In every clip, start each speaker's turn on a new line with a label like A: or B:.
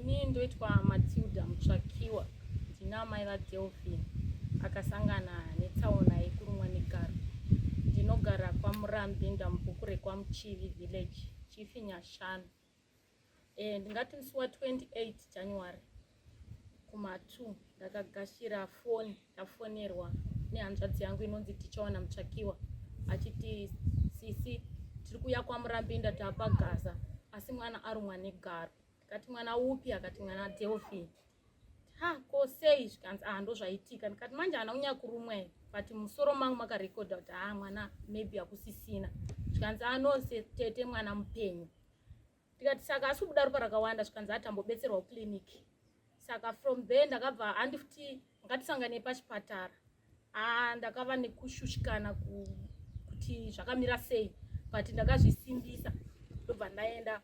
A: Ini ndoitwa Matilda Mutsvakiwa, ndina amai vaDelphine akasangana netsaona yekurumwa negaro. Ndinogara kwaMurambinda mubhuku rekwaMuchivi village, Chief Nyashanu. Ndingati musi wa 28 January kuma 2 ndakagashira foni, ndafonerwa nehanzvadzi yangu inonzi Tichawana Mutsvakiwa achiti, sisi, tiri kuuya kwaMurambinda, taapagaza, asi mwana arumwa negaro. Ndikati, mwana upi? Akati, mwana Delphine. Ha, ko sei? Zvikanzi, ah, ndozvaitika. Ndikati, manje haana kunyanya kurumwa here? But musoro mangu makarekodha kuti, ha, mwana maybe hakusisina. Zvikanzi, ano tete, mwana mupenyu. Ndikati, saka asi kubuda ropa rakawanda? Zvikanzi, atambobetserwa kuclinic. Saka from there ndakabva handifuti, ngatisangane pachipatara. Ah, ndakava nekushushikana kuti zvakamira sei, but ndakazvisimbisa, ndobva ndaenda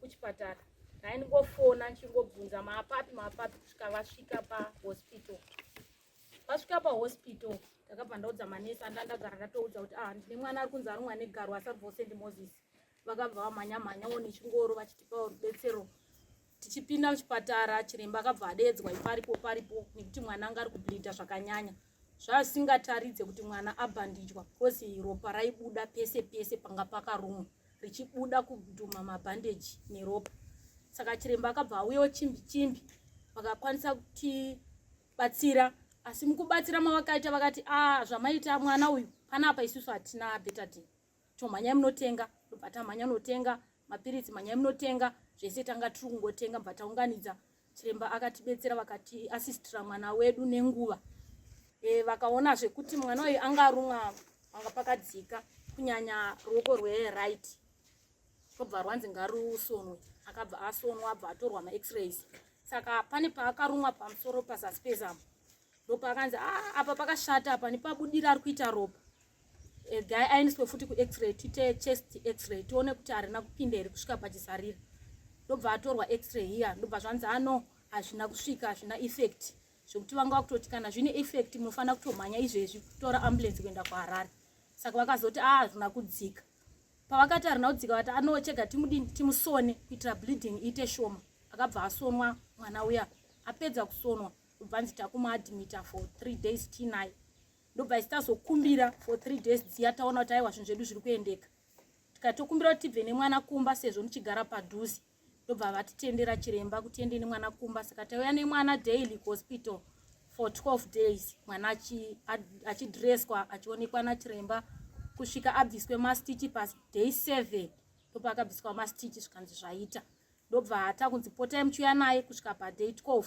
A: kuchipatara. Ndaingofona ndichingobvunza, maapapi, maapapi, kusvika vasvika pahospital. Vasvika pahospital, ndakabva ndaudza manesi anda ndagara ndatoudza kuti, ah, ndine mwana ari kunzi arumwa negaro, asi aribva St Moses. Vakabva vamhanya mhanyawo nechingoro vachitipawo rubetsero. Tichipinda muchipatara, chiremba akabva adedzwa iparipo paripo nekuti mwana anga ari kubleeda zvakanyanya, zvasingataridze kuti mwana abhandijwa, because ropa raibuda pese pese panga pakarumwa, richibuda kudhuma mabhandeji neropa. Saka chiremba akabva auyawo chimbi chimbi, vakakwanisa kutibatsira. Asi mukubatsira mavakaita, vakati, a, zvamaita mwana uyu panapa, isusu hatina Betadine, tomhanyai munotenga. Ndobva tamhanya unotenga mapiritsi, mhanyai munotenga zvese. Tanga tiri kungotenga, bva taunganidza. Chiremba akatibetsera, vakati asistira mwana wedu nenguva. Vakaona zvekuti mwana uyu anga arumwa panga pakadzika, kunyanya ruoko rweright, robva rwanzi ngarusonwe. Akabva asonwa, abva atorwa maX-rays. Saka pane paakarumwa pamusoro pazasi pezamu, ndopaakanzi, ah, apa pakashata, apa nepabudira ari kuita ropa, gai aendeswe futi kuX-ray, tiite chest X-ray, tione kuti harina kupinda here kusvika pachisarira. Ndobva atorwa X-ray iya, ndobva zvanzi, ano, hazvina kusvika, hazvina effect, zvekuti vanga vakutoti kana zvine effect munofanira kutomhanya izvezvi kutora ambulance kuenda kuHarare. Saka vakazoti, a, hazvina kudzika. Pavakati harina kudzika, vati, anochega timudini, timusone kuitira bleeding iite shoma. Akabva asonwa mwana uya. Apedza kusonwa, ndobva nzi takumuadmita for 3 days tinaye. Ndobva isi tazokumbira for 3 days dziya, taona kuti aiwa, zvinhu zvedu zviri kuendeka, tikatokumbira kuti tibve nemwana kumba sezvo ndichigara padhuze. Ndobva vatitendera chiremba kuti tiende nemwana kumba. Saka tauya nemwana daily kuhospital for 12 days, mwana achidreswa, achionekwa nachiremba kusvika abviswe mastitch paday 7. Ndopa akabviswa mastitch, zvikanzi zvaita. Ndobva takunzi potai muchiuya naye kusvika paday 12.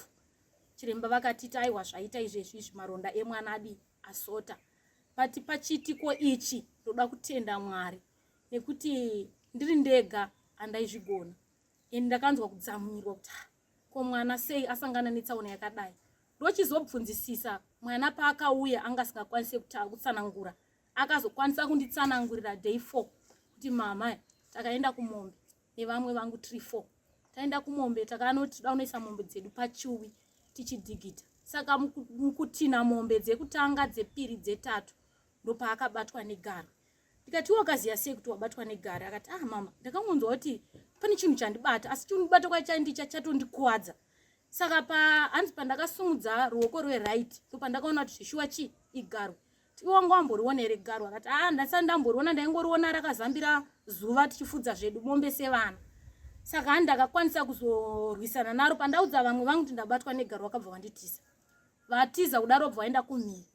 A: Chiremba vakatiti, aiwa, zvaita izvezvi izvi, maronda emwana adi asota. But pachiitiko ichi ndoda kutenda Mwari nekuti ndiri ndega handaizvigona, and ndakanzwa kudzamunyirwa kuti, ah, ko mwana sei asangana netsaona yakadai? Ndochizobvunzisisa mwana paakauya, anga asingakwanisi kutsanangura. Akazokwanisa kunditsanangurira day 4 kuti, mama, takaenda kumombe nevamwe vangu 3 4, taenda kumombe, takanoti toda kunoisa mombe dzedu pachiwi tichidhigita. Saka mukutina mombe dzekutanga, dzepiri, dzetatu, ndopaakabatwa negaro. Ndikati, wakaziva sei kuti wabatwa negaro? Akati, ah, mama, ndakangonzwa kuti pane chinhu chandibata, asi chinobata kwachandicha chatondikuwadza. Saka hanzi pandakasumudza ruoko rweright, ndopandakaona kuti zvishuwa chi igaro. Iwanga wamboriona here garo? Akati, a, ndasati ndamboriona, ndaingoriona rakazambira zuva tichifudza zvedu mombe sevana. Saka hani ndakakwanisa kuzorwisana naro. Pandaudza vamwe vangu kuti ndabatwa negaro, vakabva vanditiza. Vatiza kudaro, bva vaenda kumhiri.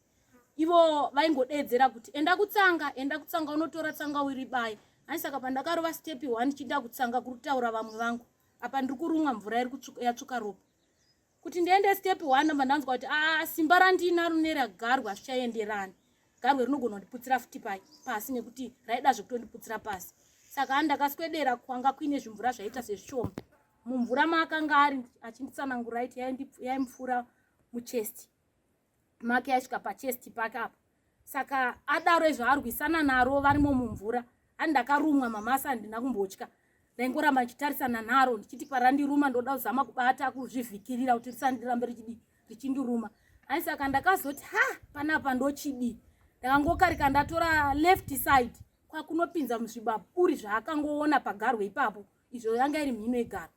A: Ivo vaingodedzera kuti, enda kutsanga, enda kutsanga, unotora tsanga uribaye. Hani saka pandakarova step one chiinda kutsanga kuri kutaura vamwe vangu, apa ndiri kurumwa, mvura iri yatsvuka ropa, kuti ndiende step one, ndobva ndanzwa kuti, a, simba randinaro neragarwe hazvichaenderani. Garwe rinogona kundiputsira futi pasi, nekuti raida zvekutondiputsira pasi. Saka hani ndakaswedera kwanga kuine zvimvura zvaita sezvishoma. Mumvura maakanga ari achinditsanangura, aiti yaimupfuura muchest make, yaisvika pachest pake apa. Saka adaro izvo, arwisana naro varimo mumvura. Hani ndakarumwa, mamasa, handina kumbotya, ndaingoramba ndichitarisana naro, ndichiti parandiruma ndoda kuzama kubata kuzvivhikirira kuti risandirambe richidi richindiruma. Ani saka ndakazoti, ha, panapa ndochidi. Ndakangokarika ndatora left side kwakunopinza muzvibaburi zvaakangoona pagarwe ipapo, izvo yanga iri mhino yegarwe.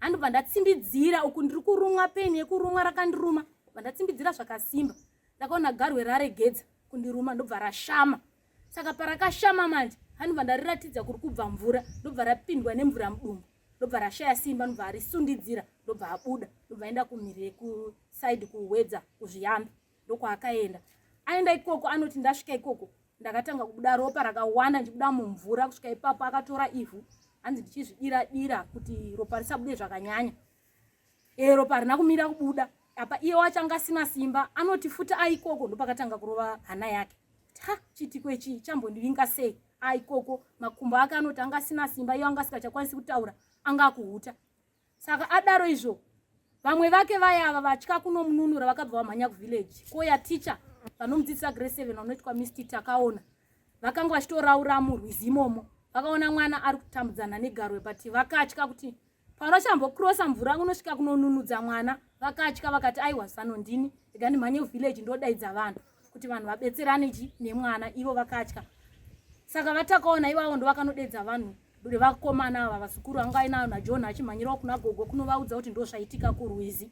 A: Handobva ndatsimbidzira uku ndiri kurumwa peni yekurumwa rakandiruma bva ndatsimbidzira zvakasimba. Ndakaona garwe raregedza kundiruma ndobva rashama. Saka parakashama manje handobva ndariratidza kuri kubva mvura ndobva rapindwa nemvura mudumbu ndobva rashaya simba ndobva arisundidzira ndobva abuda ndobva aenda kumhiri yekusaidi kuhwedza kuzviyambi ndokwaakaenda. Aenda ikoko anoti ndasvika ikoko ndakatanga kubuda ropa rakawanda ndichibuda mumvura kusvika ipapo akatora ivhu hanzi ndichizvidira dira kuti ropa risabude zvakanyanya. E, ropa harina kumira kubuda apa iye wacho anga asina simba anoti futi aikoko ndopakatanga kurova hana yake ha chiitiko ichi chambondivinga sei aikoko makumbo ake anoti anga asina simba iye anga asikachakwanisi kutaura anga akuhuta saka adaro izvo vamwe vake vaya ava vatya kunomununura vakabva vamhanya kuvillage koya ticha vanomudzidzisa grade 7 vanoitwa misti takaona vakanga vachitoraura murwizi imomo vakaona mwana ari kutambudzana negarwe but vakatya kuti Paunochambokurosa mvura unosvika kunonunudza mwana vakatya vakati aiwa zano ndini rega ndimhanye kuvillage ndodaidza vanhu kuti vanhu vabetserane chi nemwana ivo vakatya saka vatakaona ivavo ndovakanodedza vanhu vakomana ava vazukuru anga ainayo najohn achimhanyirawo kuna gogo kunovaudza kuti ndozvaitika kurwizi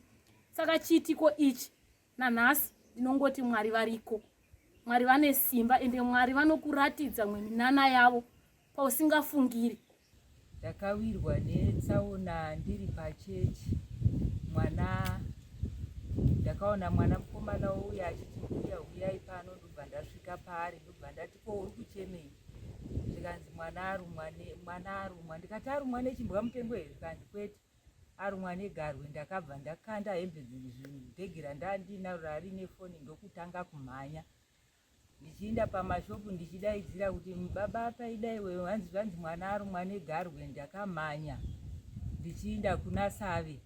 A: saka chiitiko ichi nanhasi ndinongoti mwari variko mwari vane simba ende mwari vanokuratidza mwe minana yavo pausingafungiri
B: Ndakawirwa netsaona ndiri pachechi mwana ndakaona mwana mukomana ouya achiti mbuya huyai pano ndobva ndasvika paari ndobva ndati ko uri kuchemei zvikanzi mwana arumwa mwana arumwa ndikati arumwa nechimbwa mupengo here zvikanzi kwete arumwa negarwe ndakabva ndakanda hembe bhegi randandinaro rarine foni ndokutanga kumhanya ndichiinda pamashopu ndichidaidzira kuti baba paidai wewe hanzi zvanzi mwana arumwa negarwe ndakamhanya ndichiinda kuna save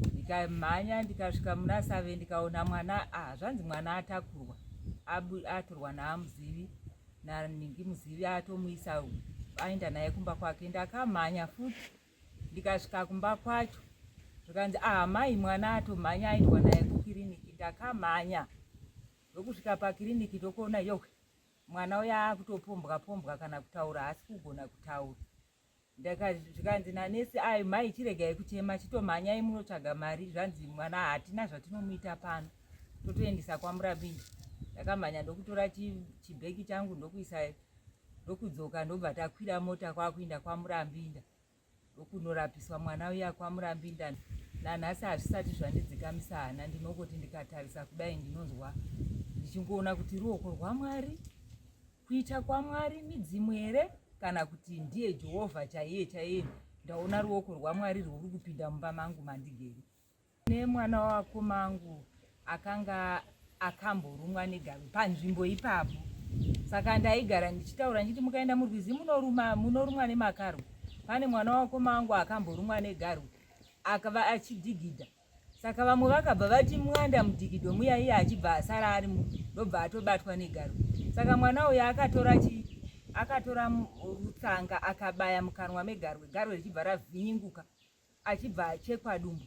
B: ndikamhanya ndikasvika muna save ndikaona mwana ah, zvanzi mwana atakurwa atorwa naamuzivi naningi muzivi atomuisa aenda naye kumba kwake ndakamhanya futi ndikasvika kumba kwacho zvikanzi ah mai mwana atomhanya aendwa naye kukiriniki ndakamhanya Ndokusvika pakiriniki ndokuona yohwe mwana uya akutopombwa pombwa kana kutaura haasi kugona kutaura. Zvikanzi nanesi ayo mai chiregai kuchema chitomhanyai munotsvaga mari zvanzi mwana hatina zvatinomuita pano totoendesa kwamurambinda. Ndakamhanya ndokutora chibheki changu ndokuisa ndokudzoka ndobva takwira mota kwakuinda kwamurambinda. Ndokunorapiswa mwana uya kwaMurambinda nanhasi hazvisati zvandidzikamisa hana ndinongoti ndikatarisa kudai ndinonzwa ndichingoona kuti ruoko rwaMwari kuita kwaMwari midzimu here kana kuti ndiye Jehovha chaiye chaiye ndaona ruoko rwaMwari rwuri kupinda mumba mangu mandigere Nemwana wavakoma angu akanga akamborumwa negavi panzvimbo ipapo saka ndaigara ndichitaura ndichiti mukaenda murwizi munoruma munorumwa nemakarwe pane mwana wakoma angu akamborumwa negarwe akava achidhigidha saka vamwe vakabva vati mwanda mudhigidho muya iye achibva asara ari ndobva atobatwa negarwe saka mwana uyu akatora chi akatora rutsanga akabaya mukanwa megarwe garwe richibva ravhinyinguka achibva achekwa dumbu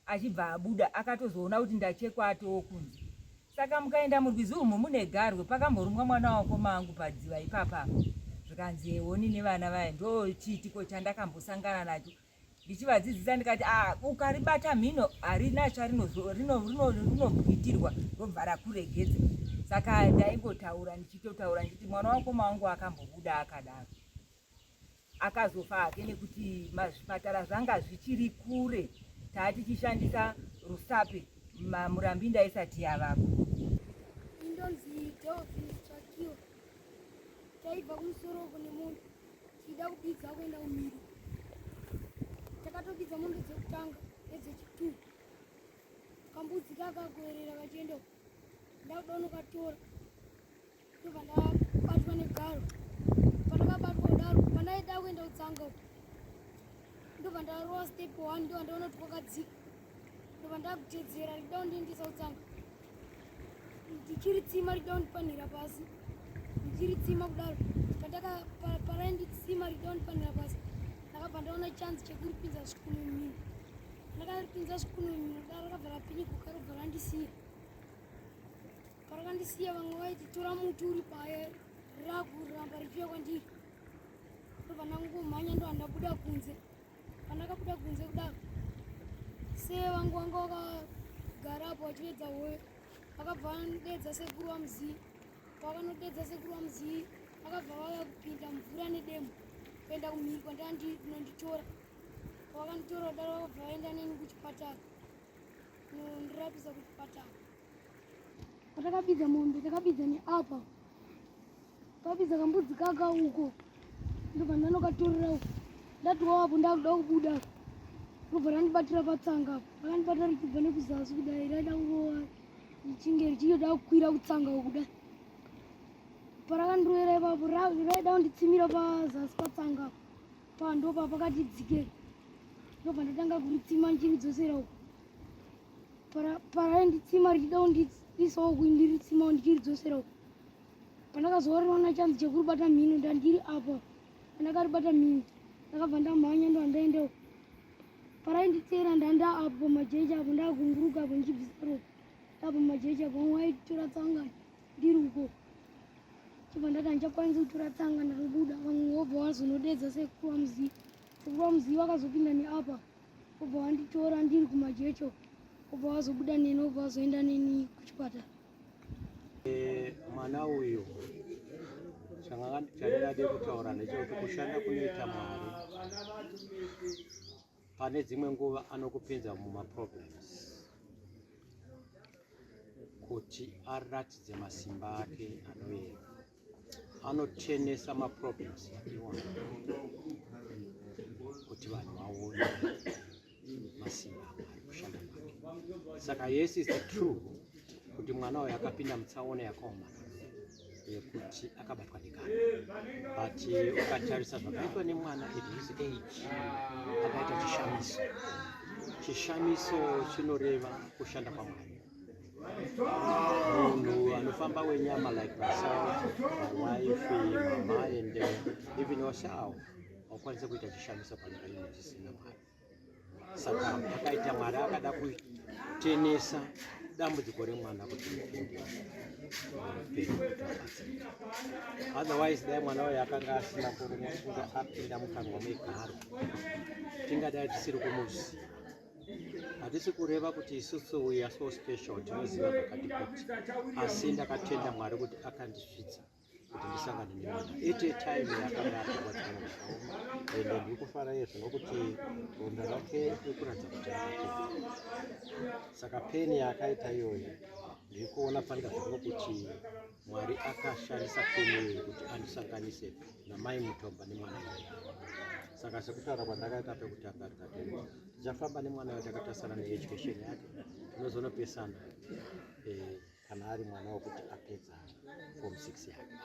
B: achibva abuda akatozoona kuti ndachekwa atoo kunze saka mukaenda murwizi umu mune garwe pakamborumwa mwana wako mangu padziva ipapa zvikanzi hewoni nevana vaya ndo chiitiko chandakambosangana nacho ndichivadzidzisa ndikati ah, ukaribata mhino harina charinobwitirwa robva rakuregedza saka ndaingotaura ndichitotaura ndichiti mwana wako mangu akambobuda akadaro Akazofa hake nekuti mazvipatara zvanga zvichiri kure taa tichishandisa Rusape Murambinda isati yavako.
C: Indonzi Delvin Tsvakiwa. Taibva kumusoro uko nemunhu tichida kubidza kuenda kumhiri. Takatobidza mombe dzekutanga nedzechitwo. Kambudzi kakagoerera kachienda uko. Ndakuda unokatora. Ndobva ndabatwa negaro. Pandakabatwa kudaro pandaida kuenda kutsanga uko. Ndobva ndarova step one ndobva ndaona kuti kwakadzika. Ndobva ndakutedzera richida kundiendesa kutsanga. Ndichiri tsima richida kundipanhira pasi. Ndichiri tsima kudaro. Pandaka parainditsima richida kundipanhira pasi. Ndakabva ndaona chance chekuripinza zvikunwe mumhino. Ndakaripinza zvikunwe mumhino kudaro rakabva rapinyiguka robva randisiya. Parakandisiya vamwe vaiti tora muti uri paye rakuramba richiuya kwandiri ndobva ndangomhanya ndo handabuda kunze pandakabuda kunze kudaro Sei vangu vanga vakagara apo vachivedza hove, vakabva vanodedza sekuru vaMuzii. Pavanodedza sekuru vaMuzii, vakabva vauya kupinda mvura nedemo kuenda kumhiri kwandandi kunonditora. Pavakanditora kudaro, vakabva vaenda neni kuchipatara kunondirapisa kuchipatara. Patakabidza mombe, takabidza neapa, takabidza kambudzi kaka uko, ndobva ndanokatorera uko. Ndatiwa apo ndakuda kubuda, robva randibatira patsanga apo. Rakandibatira richibva nekuzasi kudai, raida kurova richinge richiyoda kukwira kutsanga uku kudai. Parakandirovera ipapo, raida kunditsimira pazasi patsanga apo, pandopa pakati dzikei, ndobva ndatanga kuritsima ndichiridzosera uko. Parainditsima richida kundiisa uku, ndiritsima ndichiridzosera uku. Pandakazoona chanzi chekuribata mhino, ndandiri apa. Pandakaribata mhino, ndakabva ndamhanya, ndo handaenda uku. Parainditeera, ndanda apo pamajecha apo, ndakumburuka apo ndichibvisa ropa apo pamajecha apo. Vamwe vaitora tsanga ndiri uko, chibva ndati handichakwanisi kutora tsanga, ndatobuda. Vamwe vobva vazonodedza sekuru vaMuzii. Sekuru vaMuzii vakazopinda neapa, vobva vanditora ndiri kumajecho, vobva vazobuda neni, vobva vazoenda neni kuchipatara.
D: Mwana uyu, chandingade kutaura ndechekuti kushanda kunoita Mwari, pane dzimwe nguva anokupinza mumaproblems kuti aratidze masimba ake anoyera. Anotenesa maproblems iwayo kuti vanhu vaone masimba aMwari kushanda kwake. Saka yes, is true kuti mwana uyu akapinda mutsaona yakaoma yekuti akabatwa negaro, but ukatarisa zvakaitwa nemwana at his age, akaita chishamiso. Chishamiso chinoreva kushanda kwaMwari. Munhu anofamba wenyama like myself, my wife, mama and even yourself, haukwanisi kuita chishamiso panyika ino chisina Mwari. Saka akaita Mwari akada kutenesa dambudziko remwana kuti ripinde muupenyu kuti abatsirike. Otherwise dai mwana uyu akanga asina kurumwa, kunge apinda mukanwa megaro, tingadai tisiri kumuziva. Hatisi kureva kuti isusu we are so special, tinoziva zvakati kuti, asi ndakatenda Mwari kuti akandisvitsa kuti ndisangane nemwana at a time yakanga apindwa tsaona zvakaoma. Ende ndiri kufara izvo nokuti ronda rake riri kuratidza kuti rakapera. Saka pain yaakaita iyoyo, ndiri kuona fanika zvino kuti Mwari akashandisa pain iyoyo kuti andisanganise namai Mutomba nemwana iyoyo. Saka sekutaura kwandakaita pekutanga, ndikati tichafamba nemwana uyo takatarisana needucation yake, tinozonopesana kana ari mwana wekuti apedza form 6 yake.